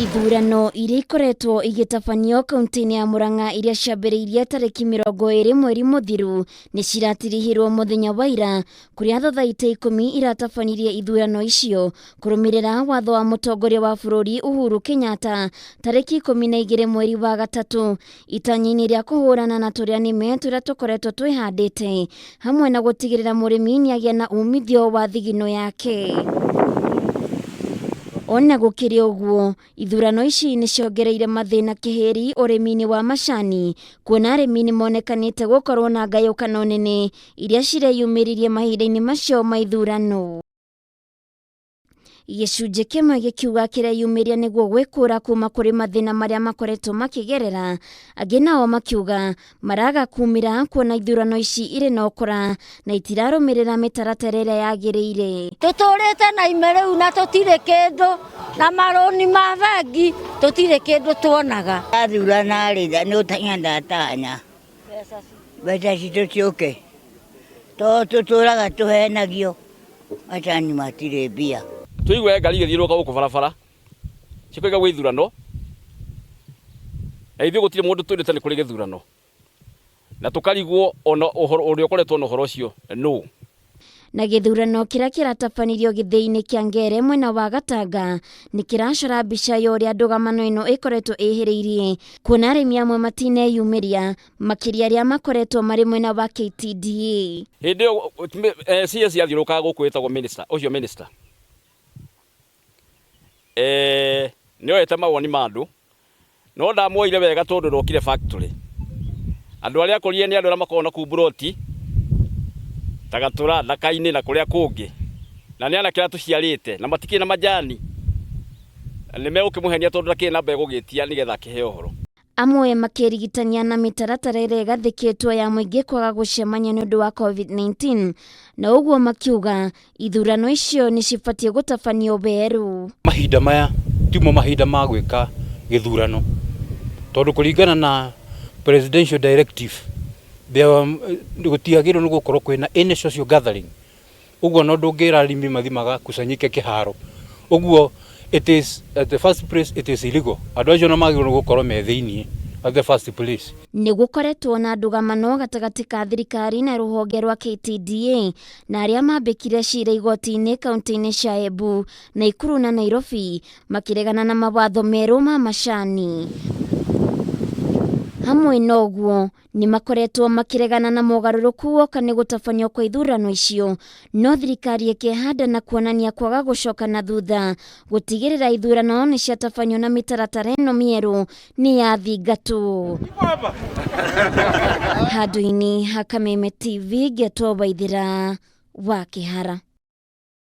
Ithurano iria ikoretwo igĩtabanio kaunti-inĩ ya Murang'a iria ciambĩrĩirie tarĩki 20 mweri mũthiru nĩ ciratirihirwo mũthenya wa ira kũrĩa thothaitĩ 10 iratabanirie ithurano icio kũrũmĩrĩra watho wa mũtongoria wa bũrũri Uhuru Kenyatta tarĩki 12 mweri wa gatatũ itanya-inĩ rĩa kũhũrana na tũrĩa nĩme tũrĩa tũkoretwo twĩhandĩte hamwe na gũtigĩrĩra mũrĩmi nĩagĩa na umithio wa thigino yake. Ona gũkĩrĩ ũguo, ithurano ici nĩ ciongereire mathĩna kĩhĩri ũrĩmi-inĩ wa macani, kuona arĩmi nĩ monekanĩte gũkorwo na ngayũkano nene iria cireyumĩririe mahinda-inĩ macio ma ithurano. Gĩcunjĩ kĩmwe gĩkiuga kĩreyumĩria nĩguo gwĩkũra kuma kũrĩ mathĩna marĩa makoretwo makĩgerera, angĩ nao makiuga maraga kumĩra kuona ithurano ici irĩ na ũkora na itirarũmĩrĩra mĩtaratara ĩrĩa yagĩrĩire. Tũtũrĩte na ime rĩu na tũtirĩ kĩndũ, na marũni ma bengi tũtirĩ kĩndũ tuonaga. Athurana rĩ, nĩ gũtanya ndatanya mbeca citũ ciũke, tondũ tũtũraga tũhenagio macani matirĩ mbia. Tũigue ngari igĩthiũrũrũka gũkũ barabara cikoiga gwĩ ithurano, na ithuĩ gũtirĩ mũndũ twĩrĩte nĩ kũrĩ gĩthurano, na tũkarigwo ona ũhoro ũrĩa ũkoretwo na ũhoro ũcio nũ. Na gĩthurano kĩrĩa kĩratabanirio gĩthĩi-inĩ kĩa Ngere mwena wa Gatanga nĩ kĩracora mbica ya ũrĩa ndũgamano ĩno ĩkoretwo ĩhĩrĩirie, kuona arĩmi amwe matineyumĩria makĩria arĩa makoretwo marĩ mwena wa KTDA. Hĩndĩ ĩyo CS athiũrũrũkaga gũkũ ĩtagwo minister, ũcio minister nĩ oete mawoni ma andũ, no ndamuoire wega tondũ ndokire factory. Andũ arĩa akorire nĩ andũ arĩa makoragwo na kũu mburoti, ta Gatũra, Ndaka-inĩ na kũrĩa kũngĩ, na nĩ anake arĩa tũciarĩte na matikĩrĩ na majani, nĩ megũkĩmũhenia tondũ ndakĩrĩ namba egũgĩtia nĩgetha akĩheo ũhoro. Amwe makĩrigitania na mĩtaratara ĩrĩa ĩgathĩkĩtwo ya mũingĩ kwaga gũcemania nĩ ũndũ wa COVID-19, na ũguo makiuga ithurano icio nĩ cibatiĩ gũtabanio werũ. Mahinda maya timo mahinda ma gwĩka gĩthurano, tondũ kũringana na presidential directive gũtiagĩrĩirwo nĩ gũkorwo kwĩna any social gathering. Ũguo no ndũngĩra arĩmi mathiĩ magakusanyike kĩharo. Ũguo it is at the first place it is illegal. Andũ acio no magĩrĩirwo nĩ gũkorwo me thĩiniĩ at the first place. Nĩ gũkoretwo na ndũgamano gatagatĩ ka thirikari na rũhonge rwa KTDA na arĩa mambĩkire cira igoti-inĩ kaunti-inĩ cia Embu, Naikuru na Nairobi makĩregana na mawatho merũ ma macani. Hamwe na ũguo, nĩ makoretwo makĩregana na mogarũrũku woka nĩ gũtabanio kwa ithurano icio, no thirikari ĩkehanda na kuonania kwaga gũcoka na thutha gũtigĩrĩra ithurano nĩ ciatabanio na mĩtaratara ĩno mĩerũ nĩ yathingatwo. Handũ-inĩ ha Kameme TV, ngetwo Waithĩra wa Kĩhara.